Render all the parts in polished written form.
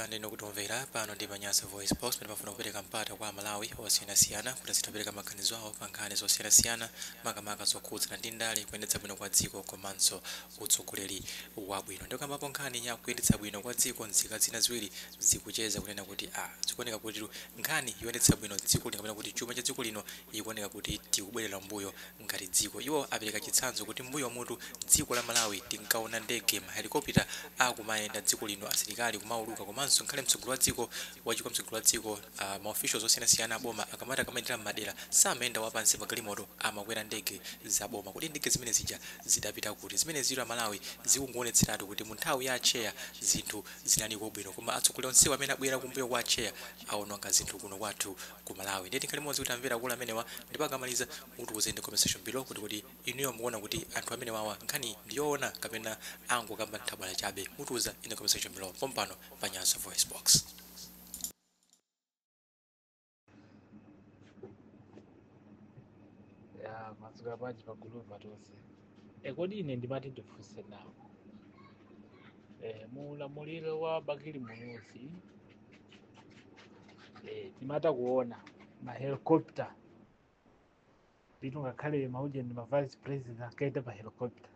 Ndino kutomvera pano ndi pa Nyasa Voice Box, pamene pafuna kupereka mpata kwa Amalawi osiyanasiyana kuti azitha kupereka maganizo awo pa nkhani zosiyanasiyana, makamaka zokhudzana ndi ndale, kuyendetsa bwino kwa dziko komanso utsogoleri wabwino. Ndikambapo nkhani ya kuyendetsa bwino kwa dziko, nzika zina ziwiri zikucheza kunena kuti zikuoneka kuti nkhani yoyendetsa bwino dziko lino kapena kuti chuma cha dziko lino ikuoneka kuti tikubwerera mbuyo ngati dziko. Iwo apereka chitsanzo kuti mbuyo mutu dziko la Malawi tinkaona ndege, mahelikopita akumayenda dziko lino, asilikali kumauluka, komanso nkhale mtsogoleri wa dziko wachikwa mtsogoleri wa dziko, ma officials osiyanasiyana aboma akamati akamayendera m'madera samayenda wapansi pa galimoto, amakwera ndege zaboma. Kuti ndege zimene zija zidapita kuti? Zimene zili Amalawi zikungoonetseratu kuti mu nthawi ya Atcheya zinthu zinaliko bwino, koma atsogoleri onsewo amene abwera kumbuyo kwa Atcheya awononga zinthu kuno kwathu ku Malawi. Ndiye tikhale limodzi kuti amvera akulu amenewa, ndipo akamaliza mutiuze in the comment section below kuti inuyo mukuona kuti anthu amene wawa nkhani ndiyoona kapena angokamba nthabwala chabe. Mutiuza in the comment section below pompano pa Nyasa Voice Box. Ya, madzuka bwanji pagulupa tonse? Kodi ine ndimati ndifunse nawo, muulamuliro wa Bakili Muluzi, timata kuona ma helicopter nditu, ngakhale mauje ndi ma vice president ankaenda pa helicopter.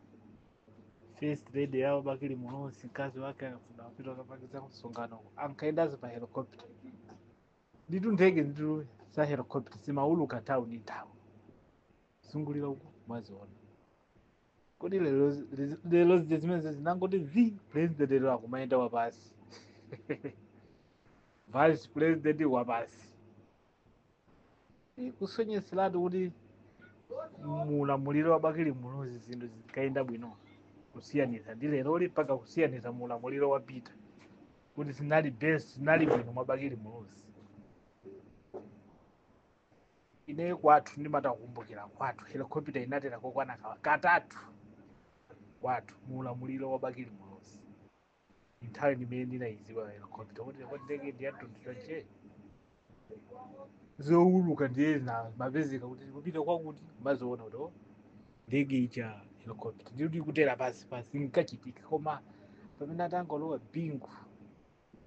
First lady yawo Bakili Muluzi, mkazi wake, akafuna kupita kukapangiza msonkhano ankaendazo pa helicopter nditu. Ndege nditu za helicopter zimauluka nthawi ndi nthawi zungulira uko, mwaziona. Kodi lero zija zimene zinangoti zi president lero akumayenda wapasi, vice president wapasi, kusonyetseratu kuti muulamuliro wa Bakili Muluzi zinthu zikayenda bwino kusiyanitsa ndi leroli, mpaka kusiyanitsa muulamuliro wa Peter, kuti zinali best, zinali bwino mwa Bakili Muluzi. Ineyo kwathu ndimatakumbukira kwathu helicopter inatera kokwana katatu kwathu muulamuliro wa Bakili Muluzi. Nthawi ndimene ndinayiziwa helicopter kuti kodi ndege ndiyamtundu che zowuluka, ndiye na mapezeka kuti kupita kwakuti maziona kuti oh, ndege ija helicopter ndikuti kutera pasi pasi nkachitika. Koma pamene atangolowa Bingu,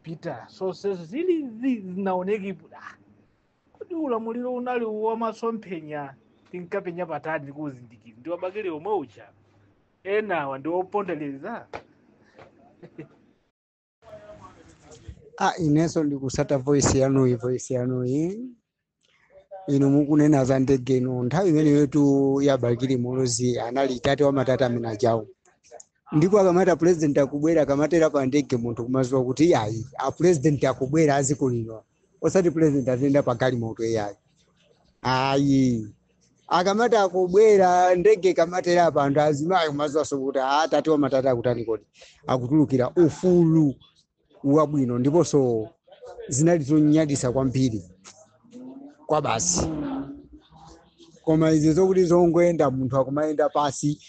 Peter, sonsezo zili zinaoneki. Ah, kodi ulamuliro unali wamasomphenya, tinkapenya patali ndikuuzindikira ndi wabakili omwe uja, enawa ndi opondereza. Ah, inenso ndikusata voice yanuyi, voice yanuyi. Inu mukunena za ndege ino, nthawi imeneyotu ya Bakili Muluzi anali tate wa matata amene ajawo, ndipo akamati president akubwera, akamatera pa ndege, munthu kumaziwa kuti ayi, a president akubwera aziko lino, osati president aziyenda pa galimoto iyayi, ayi. Akamati akubwera, ndege ikamatera pa, anthu azimayi kumaziwanso kuti a tate wa matata akutani kodi, akutulukira. Ufulu wabwino, ndiponso zinali zonyadisa kwambiri kwa basi. Koma izi zokuti zongoyenda, munthu akumayenda pasi,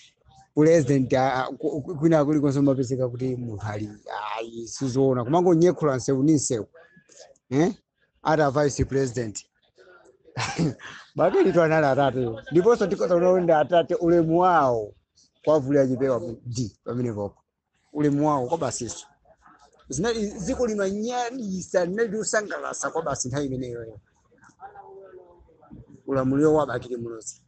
president kwina kulikonse umapezeka kuti munthu ali, ayi, sizoona, kumangonyekhula nsewu ni nsewu, eh? Ata vice president Bakili tu anali atate, ndiponso tikoza ndi atate. Ulemu wawo kwavulira chipewa d pamenepopo, ulemu wawo kwa basiso. Zinali dziko limanyadisa, linali losangalatsa kwa basi nthawi imeneyoyo, ulamuliro wa Bakili Muluzi.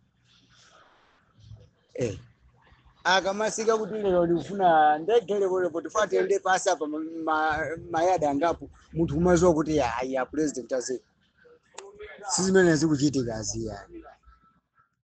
Akamasika kuti lero ndikufuna ndege lepolepo, tifuna tiyende pasi apa mayada angapo, munthu kumaziwa kuti ayi, a president aziko. Sizimene zikuchitika aziya.